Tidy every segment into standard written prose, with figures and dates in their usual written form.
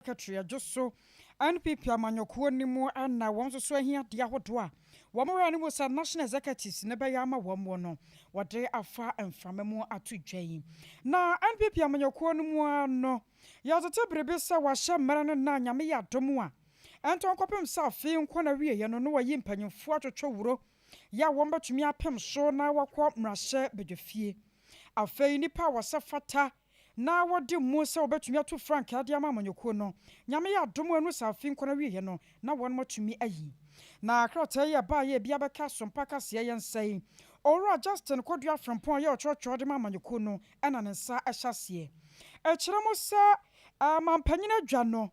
Secretary adwo so NPP amanyɔkuo no mu na wɔn nso so ahiadeɛ ahodoɔ a wɔn wura no mu sɛ National Executives no bɛyɛ ama wɔn wɔ no wɔde afa mframa mu ato dwa yi. Na NPP amanyɔkuo no mu ara no yɛtete biribi sɛ wɔahyɛ mmerɛ no na Nyame yɛ adom a ɛntɔn kɔpem sɛ afei nkɔ n'awieɛ no na wɔyi mpanyimfoɔ atwotwo wuro yɛ a wɔbɛtumi apem so na wɔakɔ mmarahyɛ badwafie. Afei nnipa a wɔsɛ fata na wɔde mu sɛ wɔbɛtumi atu frankaa de ama amanyɔkuo no, Nyame yɛ adom a ɛnu sɛ afe nkɔ n'awieɛ no na wɔnom atumi ayi. Na krataa yi a ɛbaeɛ a ebi abɛka Asompa kaseɛ yɛ nsa yi, Owura Justin Kodua Frimpong a ɔyɛ ɔtwerɛtwerɛ de ma amanyɔkuo no na ne nsa hyɛ aseɛ. Ɛkyerɛ mu sɛ Mampanyin adwa no,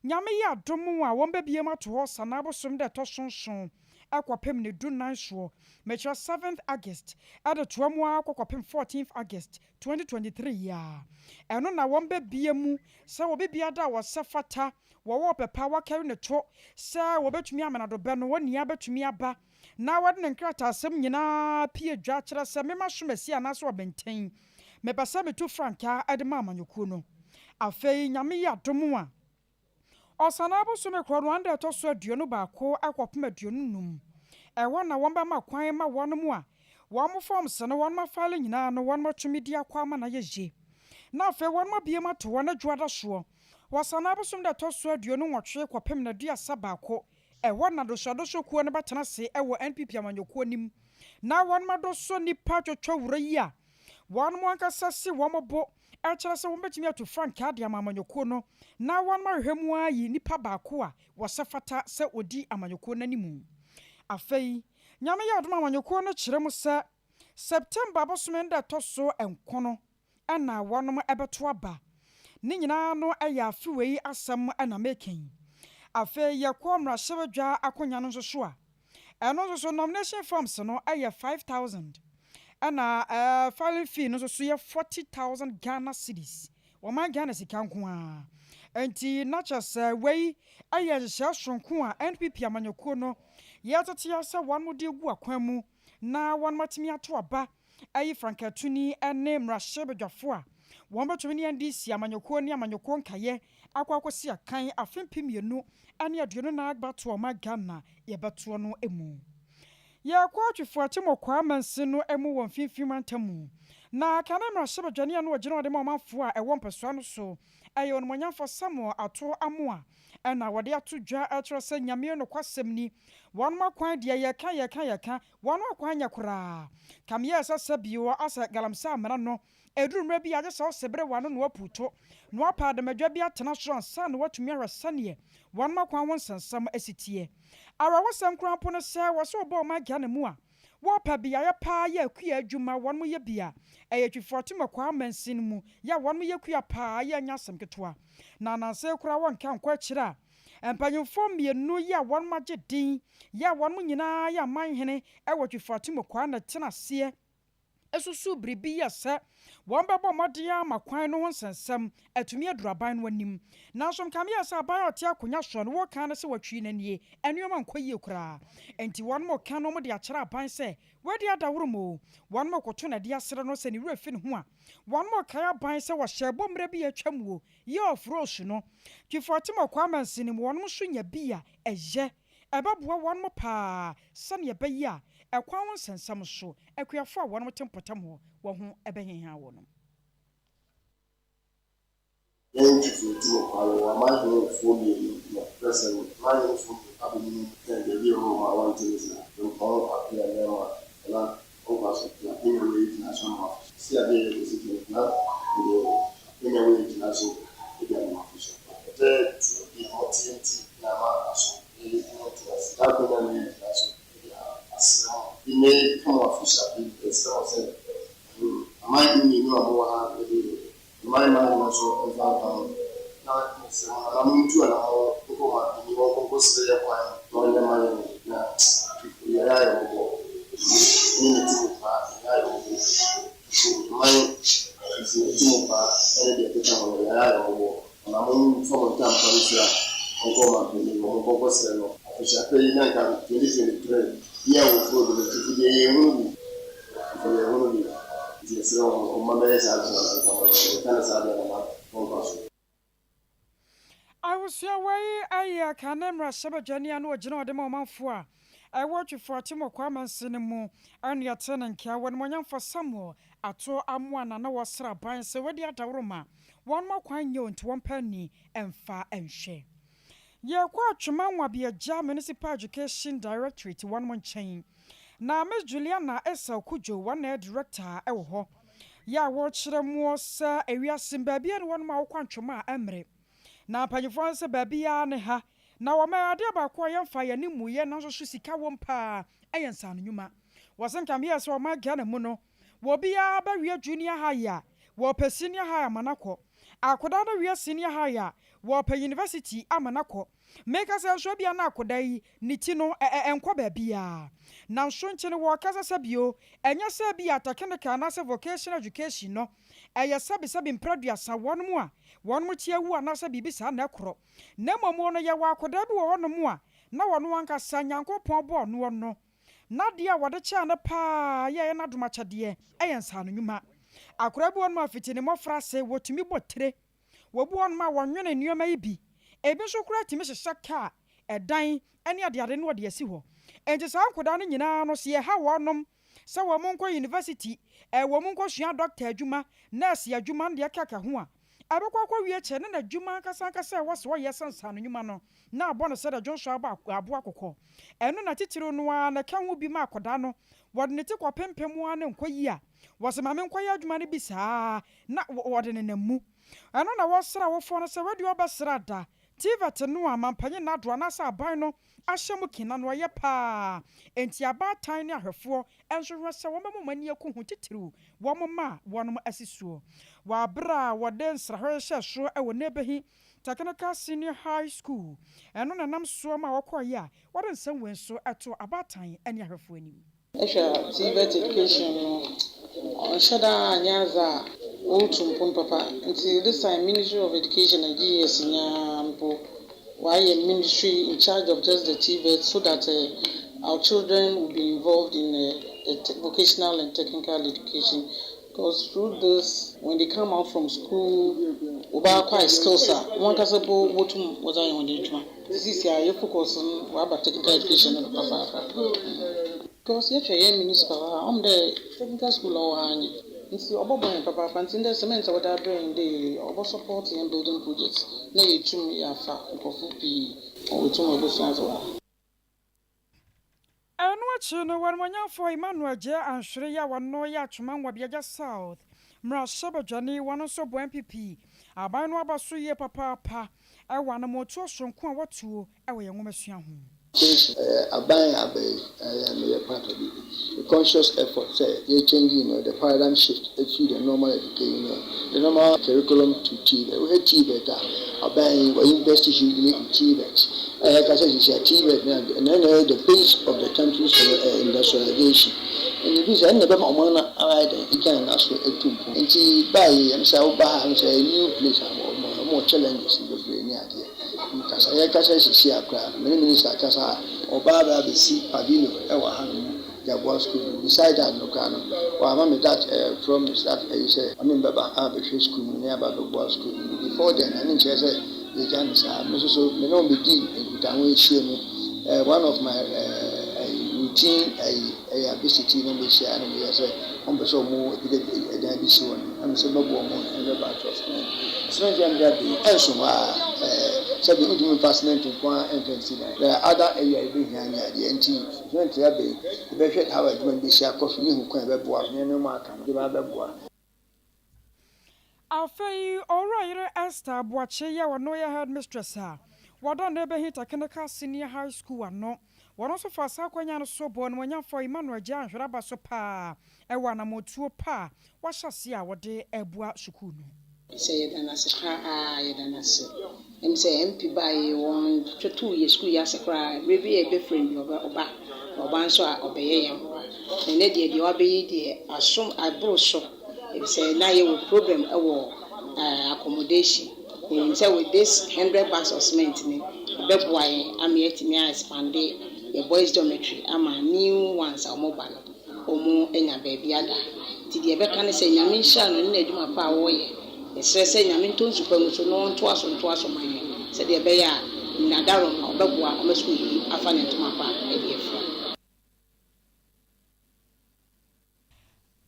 Nyame yɛ adom a wɔbɛbue mu ato hɔ Sanaa bosom da ɛtɔ so nson kɔpem ne du nan soɔ, mekyerɛ seventh August, de toa mu ara kɔ kɔpem fourteenth August, 2023 yi ara. Ɛno na wɔbɛbue mu sɛ obi biara a ɔsɛ fata, wɔwɔ ɔpɛ pa, wakari ne to sɛ wɔbɛtumi amena do bɛ no, wɔn nyinaa bɛtumi aba na wɔde ne nkrataasɛm nyinaa pue dwa kyerɛ sɛ mema som asi anaasɛ ɔbɛntɛn mepɛ sɛ metu frankaa de ma amanyɔkuo no. Afei Nyame yɛ adom a, Ɔsanaa bosome korɔ no anda ɛtɔ so 21 kɔpem 25, ɛhɔ na wɔn bɛma kwan ma wɔnom a wɔn forms no wɔnom afile nyinaa no wɔnom atumi de akɔ ama no ayɛ yie. Na afei wɔnom abue mu ato hɔ na dwoada soɔ, Ɔsanaa bosome da ɛtɔ so 28 kɔpem n'aduasa baako, ɛhɔ na dosoadoso kuo no bɛtena ase wɔ NPP amanyɔkuo nim na wɔnom adɔso nnipa twotwo wura yi a wɔnom ankasa si wɔn bo ɛkyerɛ sɛ wɔbɛtumi atu frankaa de ama amanyɔkuo no na wɔnom ahwehwɛ mu ayi nipa baako a wɔsɛ fata sɛ ɔdi amanyɔkuo no animu. Afei Nyame yɛ adom, amanyɔkuo no kyerɛ mu sɛ September bosome da ɛtɔ so 9 ɛna wɔnom ɛbɛto aba. Ne nyinaa no ɛyɛ afe wei asɛm ɛna meka. Afei yɛkɔ mmarahyɛbadwa akonnwa no nso so a, ɛno nso so nomination forms no ɛyɛ 5,000 ɛna filing fee no nso so yɛ 40,000 Ghana cedis, wɔman Ghana sika nko ara. Nti na kyerɛ sɛ wei ɛyɛ nhyehyɛe soronko a NPP amanyɔkuo no yɛtete sɛ wɔn de gu akwan mu na wɔn atumi ato aba ayi frankatuni ne mmarahyɛbadwafo a wɔn bɛtumi ne NDC amanyɔkuo ne amanyɔkuo nkaeɛ akɔ akɔsi akan afe 2024 abatoɔ ɔma Ghana yɛbɛtoɔ no mu. Yɛkɔ Atwifo Akyemɔkɔa mansin no mu wɔ Mfimfini mantam mu na kane mmarahyɛbadwani a no wɔgyina ɔde ma ɔmanfoɔ a ɛwɔ mpɛsoa no so ɛyɛ Onimonyamfo Samuel Ato Amoa ɛna wɔde ato dwa ɛkyerɛ sɛ Nyame nokwasɛm ni, wɔn akwan deɛ yɛka yɛka yɛka wɔn akwan nyɛ koraa kameyɛ sɛ bio asɛ galamsey amena no ɛduru mmerɛ bi agye sɛ ɔsɛ bere wano na waputo na wapa adamadwa bi atena soro ansa na watumi ahwɛ sɛneɛ wɔn akwan ho nsɛnsɛm asi teɛ. Awerɛhosɛm koraa mpo no sɛ wɔ sɛ wɔbɔ ɔman Ghana mu a wɔpɛ beaeɛ paa yɛ akua adwuma wɔn yɛ bia ɛyɛ Twifo Atimakwaa mansin mu yɛ wɔn yɛ kua paa yɛ anya asɛm ketewa na nansa koraa wɔnka nkɔ akyire a mpanyinfoɔ mmienu yi a wɔn agye din yɛ wɔn nyinaa yɛ amanhene ɛwɔ Twifo Atimakwaa na tena aseɛ esusu biribi yɛ sɛ wɔn bɛbɔ mmɔden ama kwan no ho nsɛnsɛm atumi aduru aban no anim. Nanso nkame yɛ sɛ aban a ɔte akonnwa soɔ no wɔka no sɛ wɔtwi n'anie nneɛma nkɔ yie koraa, nti wɔn mo ka no mo de akyerɛ aban sɛ wɔadi adaworo mu wɔn mo koto n'adi asere no sɛ ne werɛ fi ne ho a wɔn mo kae aban sɛ wɔhyɛ bɔ mmerɛ bi atwa mu o yɛ ɔforo no Twifo Atimakwaa mansin mu wɔn nso nya bi a ɛyɛ ɛbɛboa wɔn mo paa sɛnea ɛbɛyɛ a ɛkwan ho nsɛnsɛm so akuafo a wɔn te mpɔtam hɔ wɔn ho ɛbɛheha wɔn. Yɛn Twifo Atimakwaa yɛwɔ amanhenefoɔ mmienu na pɛsɛ amanhenefoɔ mmienu abɛnum sɛ baabi a ɛwɔ hɔ a wɔnte ne saa mpɔn apea nneɛma na ɔnkɔ so na akonnwa wei gyina so ama si adeɛ yɛ kɔsi fam na ɛde akonnwa wei gyina so de ama afo so ɛtɛ tu deɛ ɔte nti na ama aso ɛyɛ ɔte ase na akonnwa wei gyina so de asrɛ mo bi ne kama afo so bi ɛsrɛ mo sɛ aman mmienu a mowɔ ha yɛde mman mman no nso mfa nka ho na mesrɛ mo na montu anammɔn nkɔ ma ani wɔn nkɔnkɔ srɛ yɛ kwan na ɔnyɛ ma yɛn na yɛyɛ ayɛ mmɔbɔ ne ne ti mu paa yɛyɛ ayɛ mmɔbɔ mman ne ti mu paa ɛne deɛ ɛkeka ho no yɛyɛ ayɛ mmɔbɔ na momfa mo ntampa mfira nkɔ ma panin wɔn nkɔnkɔ srɛ no afehyia yi na nka 2023 yi a wɔfuro do no tutu deɛ yɛhunu bi nti yɛhunu bi nti yɛsrɛ wɔn ɔmma bɛyɛ saa adwuma no nka ma yɛka no saa deɛ nana wɔmfa so. Abusua wei ayɛ kane mmarahyɛbadwani a na ɔgyina ɔde ma ɔmanfoɔ a ɛwɔ Twifo Atimu Kwamansi no mu ɛne ɛte ne nkea wɔ animuonyamfoɔ Samuel Ato Amoa na na wɔsra aban sɛ wɔadi adaworo ma wɔn ma kwan nyɛ nti wɔn pɛ ni mfa nhwɛ. Yɛkɔ Atwima Nwabiagya Municipal Education Directorate wɔn mo nkyɛn na Miss Juliana Esau Kudjo, wɔn na yɛ director ɛwɔ hɔ, yɛ a wɔrekyerɛ mu sɛ ewiase baabi a ne wɔn a wɔkɔ Atwima a ɛmmerɛ na mpanyinfoɔ sɛ baabi a ne ha na wɔn adeɛ baako a yɛmfa yɛn ne mu yɛ nanso so sika wɔm paa ɛyɛ nsano nnwuma. Wɔsɛ nkameɛ sɛ ɔman Ghana mu no, wɔbiara bɛwie junior high a, wɔpɛ senior high ama no akɔ. Akwadaa no wie senior high a, wɔpɛ university ama no akɔ. Meka sɛ nso bia na akwadaa yi ne ti no ɛnkɔ baabiara na nso nkyɛn wɔkasa sɛ bio ɛnyɛ sɛ bi a technical anaasɛ vocational education no ɛyɛ sɛbisɛbi mprɛduasa wɔn mu a wɔn mu ti awu anaasɛ biribi saa na ɛkorɔ, na mmom no yɛwɔ akwadaa bi wɔ hɔnom a na wɔn ankasa Nyankopɔn bɔɔ noɔ no n'adeɛ a wɔde kyɛɛ no paa yɛyɛ n'adom akyɛdeɛ ɛyɛ nsaano nnwuma. Akwadaa bi wɔ hɔnom a fiti ne mmɔfra ase wɔtumi bɔ tire, wɔbu hɔnom a wɔnwene nneɛma yi bi, ebi nso koraa tumi hyehyɛ kaa, ɛdan ne adeade no wɔde asi hɔ. Nti saa nkwadaa no nyinaa no, sɛ yɛha wɔnom sɛ wɔn nkɔ university, wɔn nkɔ sua doctor adwuma, nurse adwuma no deɛ kaka ho a, ɛbɛkɔ akɔ wie kyɛ ne n'adwuma ankasa ankasa a ɛwɔ sɛ ɔyɛ sɛ nsaano nnwuma no na abɔ no sɛ dɛ dwonso abɔ aboa akokɔ. Ɛno na titiriw no ara na ɛka ho bi ma akwadaa no wɔde ne ti kɔ pempem ara ne nkɔ yi a wɔsɛ maame nkɔyɛ adwuma no bi saa na wɔde nenam mu. Ɛno na wɔsrɛ awofoɔ no sɛ wɔde ɔbɛsra da TVET no a mampanyin n'ado anaasɛ aban no ahyɛ mu kena no ɔyɛ paa, enti abaatan ne ahwɛfoɔ nso hwɛ sɛ wɔbɛma wɔn ani aku ho, titiriw wɔn mma a wɔnom asi soɔ. Wɔ abere a wɔde nsrahwɛ hyehyɛ soɔ wɔ Nebehi Technical Senior High School, ɛno na nam soɔ ma wɔkɔeɛ a wɔde nsɛm wei nso ɛto abaatan ne ahwɛfoɔ anim. Ɛhwɛ TVET education no, ɔnhyɛ da anyɛ adze a ɔretu mpon papa, nti this time Ministry of Education and GES nyinaa mpo wɔayɛ ministry in charge of just the TVET so that our children will be involved in the vocational and technical education, because through this, when they come out from school, wɔbɛ acquire skills a wɔn ankasa po wɔtum wɔdze ayɛ wɔn adwuma. Sisi a yɛ focus no wɔaba technical education no do papaapa, because yɛhwɛ yɛn municipal ha, ɔmo dɛ technical school a ɔwɔ ha nye nti ɔbɛbɔ yɛn papaapa. Nti ndɛ cement a wɔde abrɛ yɛn de ɔbɔ support yɛn building project na yɛtum yɛafa nkurɔfo pii wɔtum abusua dze wɔ ha. Ɛno akyi no, wɔnumonyamfoɔ Emmanuel Gye Anhwere yi a wɔno yɛ Atwima Nwabiagya South mmarahyɛbadwani, wɔno nso bɔ NPP aban no aba so yie papaapa ɛwɔ anammɔntuo soronko a wɔtuo ɛwɔ yɛn nwomasua ho. Aban aba yi, ɛyɛ meyɛ part of it, a conscious effort sɛ yɛ change the paradigm shift to the normal education, the normal curriculum to TVET. Wohwɛ TVET a, aban yi wɔ invest hugely in TVET. Ɛyɛ kasa sisi a TVET na na ɛyɛ the base of the country's industrialization. Ɛnna bi sɛ ɛnna bɛma ɔman no ayɛ dɛn egyina na so etu mpo. Nti baayi ɛm sɛ woba ha sɛ a new place a ɔmo challenges bebree ne adeɛ. Nkasa yɛ kasa sisi akora no, mene minister kasa a ɔbaa bɛ abɛsi pavilion ɛwɔ ha no mu de aboa school no. Beside that no koraa no, wama me that promise that ɛyi sɛ ɔne mbɛba abɛhwɛ school mu ne aba abɛboa school no. Before then, ɛne nkyerɛ sɛ yɛgya no saa. Me nso so me ne wɔn bɛdi nkutaho ahyia mu. One of my routine ɛyi ɛyɛ visit na mbɛhyia ɛna meyɛ sɛ wɔn pɛ sɛ wɔn ebi ɛdan bi si hɔ no, ɛna sɛ bɛboa wɔn ɛbɛba atɔ cement. Cement yɛn de abɛyi ɛnso hɔ a sɛbi ntumi nfa cement nko ara ɛnfɛ nsi dan. There are other area ebɛhia ne adeɛ, nti cement yɛ abɛyi, yɛbɛhwɛ how adwuma no bɛsi akɔ so ne hu kwan ɛbɛboa so ne nneɛma aka no de ba bɛboa. Afei Owura Yere Esther Aboakye yi a wɔno yɛ headmistress a wɔdɔ ne bɛhi Technical Senior High School ano, wɔn nso fa saa akonnwa no so bɔ onimuonyamfoɔ Emmanuel Gye Anhwere aba so paa ɛwɔ anammɔtuo pa a wahyɛ ase a wɔde ɛboa sukuu no. Sɛ yɛda no ase koraa, yɛda no ase. Sɛ MP baeɛ, wɔn tutu yɛ sukuu yi ase koraa. Berɛ bi a yɛbɛfrɛ no bi, ɔba ɔba nso a ɔbɛyɛ yɛn mmoa. Na ɛnɛ deɛ wabɛyi deɛ asom aboro so, efisɛ na yɛwɔ problem ɛwɔ accommodation. Yɛnim sɛ with this 100 bags of cement ni, ɛbɛboa yɛn ama yɛatumi a expand yɛ boys dormitory ama new ones a wɔba no wɔn anya baabi ada. Nti deɛ ɛbɛka ne sɛ Nyame nhyira no ne n'adwuma pa a wɔreyɛ. Yɛsrɛ sɛ Nyame ntɔ nsu pa mu so na ɔntoa so ntoa so ma yɛn. sɛdeɛ ɛbɛyɛ a nnadarom no ɔbɛboa ɔma sukuu yi afa ne ntoma pa de afira.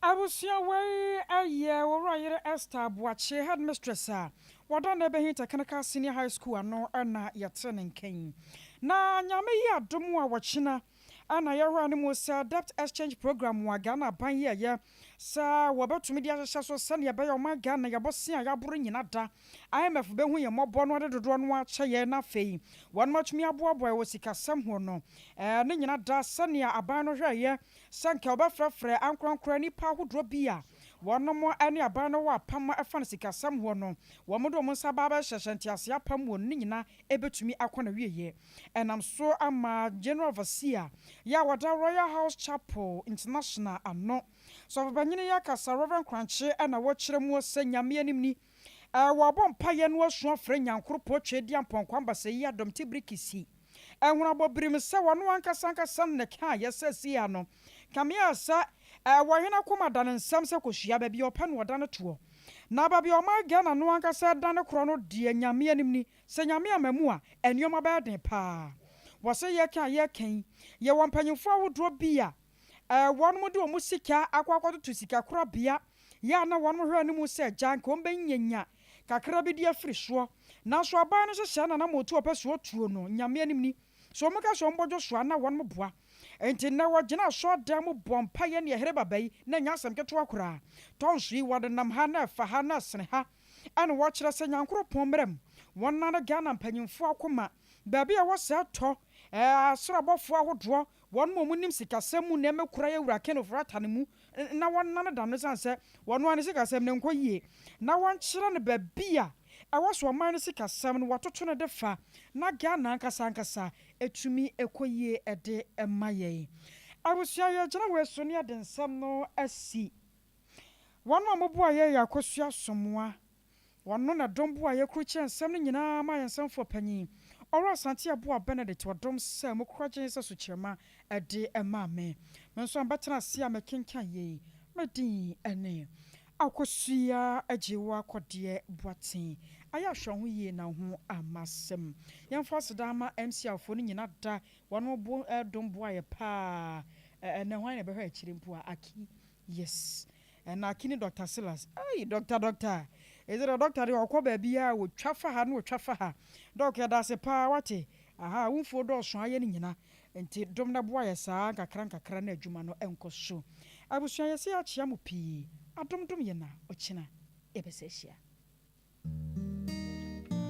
Abusua wei yɛ Owurayere Esther Boakye, Headmistress a wɔda Nɛbɛhin Technical Senior High School ano na yɛte ne nka yi. Na Nyame yɛ adom a wɔkyena na yɛhwɛ anim sɛ Debt Exchange Programme a Ghana aban yɛɛyɛ sɛ wɔbɛtumi de ahyehyɛ so sɛdeɛ ɛbɛyɛ ɔman Ghana yɛbɔse a yɛaboro nyina da IMF bɛhu yɛn mmɔbɔ na wɔde dodoɔ no akyɛ yɛn na afei wɔnom atumi aboaboa wɔ sikasɛm ho no ne nyina da sɛnea aban no hwɛɛyɛ Sɛ anka wɔbɛfrɛfrɛ ankorankorɛ nnipa ahodoɔ bi a wɔnom ne aban no wɔ apam ɛfa no sikasɛm hoɔ no, wɔn de wɔn nsa ba abɛhyehyɛ nteaseɛ apam wɔ no ne nyina ɛbɛtumi akɔ n'awieɛ. Ɛnam so ama General Overseer yɛ a wɔda Royal House Chapel International ano, Sɔfopanyini yi akasa, Rev. Korankye na wɔkyerɛ muo sɛ Nyame anim ni, wɔabɔ mpaeɛ no asu afrɛ Nyankoropɔn Tweediampɔn Kwambasa yi Adom Tibiri Kisi. Ahunabɔ birim sɛ ɔno ankasa ankasa na ɛkaeɛ sɛ sei ano kame a sɛ ɛwɔ hene akoma da ne nsam sɛ kɔhyia baabi a ɔpɛ no ɔda no toɔ. Na baabi a ɔman Ghana no ankasa da no korɔ no deɛ Nyame anim ni, sɛ Nyame amma mu a nnoɔma bɛyɛ den paa. Wɔ sɛ yɛka a yɛka yi, yɛwɔ mpanyinfoɔ ahodoɔ bi a wɔnom de wɔn sika akɔ akɔtoto sikakorabea yɛ a na wɔnom hwɛ anim sɛ gya nka wɔn bɛnyanya kakra bi de afiri soɔ. Nanso aban no nhyehyɛɛ na na motu ɔpɛ soɔ tuo no, Nyame anim ni. Sɛ wɔn ka sɛ wɔn bɔdwo so a, na wɔn boa. Enti nnɛ wɔgyina asɔɔdan mu bɔ mpaeɛ ne ɛhere baba yi, na ɛnyɛ asɛm ketewa koraa. Tɔnso yi, wɔde nam ha na ɛfa ha na ɛsene ha, ɛna wɔkyerɛ sɛ Nyankoropɔn mmra mu. Wɔn nane Ghana mpanyinfoɔ akoma, baabi a ɛwɔ sɛ ɛtɔ, ɛɛ asoro abɔfoɔ ahodoɔ, wɔn a wɔnim sikasɛm mu nneɛma kura yɛ Wura Ken Ofori-Atta no mu na wɔnnane da no esiane sɛ wɔn ara ne sikasɛm no nkɔ yie na wɔnkyerɛ no baabi a ɛwɔ sɛ ɔman no sikasɛm no wɔtoto no de fa na Ghana ankasa ankasa ɛtumi kɔ yie de ma yɛn. Abusua yɛgyina wei so ne yɛde nsɛm no asi wɔn a wɔboa yɛn yɛ Akosua Somoa. Wɔno na dɔm boa yɛ krukyerɛ nsɛm no nyinaa ma yɛn nsɛmfoɔ panyin, Ɔwura Asante Aboah Benedict ɔdom sɛ mo koragye sɛ sokyerɛma de maa me. Me nso a mebɛtena ase a mekenkan yei, me din ne Akosua Agyewa Kɔdeɛ Boateng. Ayɛ ahwɛ wo ho yie na wo ho amma asɛm. Yɛmfa aseda mma MCR foɔ no nyina da, wɔn bo dom boa yɛ paa. Ɛnɛ hwan na ɛbɛhwɛ akyire mpo a, Aki, yes. Ɛna Aki ne Doctor Silas ei Doctor Doctor Ese dɛ Doctor deɛ ɔkɔ baabiaa ɔtwa fa ha na ɔtwa fa ha Doc yɛdase paa wate ahaa wo mfuo dɔɔso ayɛ ne nyina nti dom na boa yɛ saa nkakra nkakra na adwuma no nkɔ so Abusua yɛse yɛakyea mo pii adom dom yɛn na ɔkyena yɛbɛsa ahyia.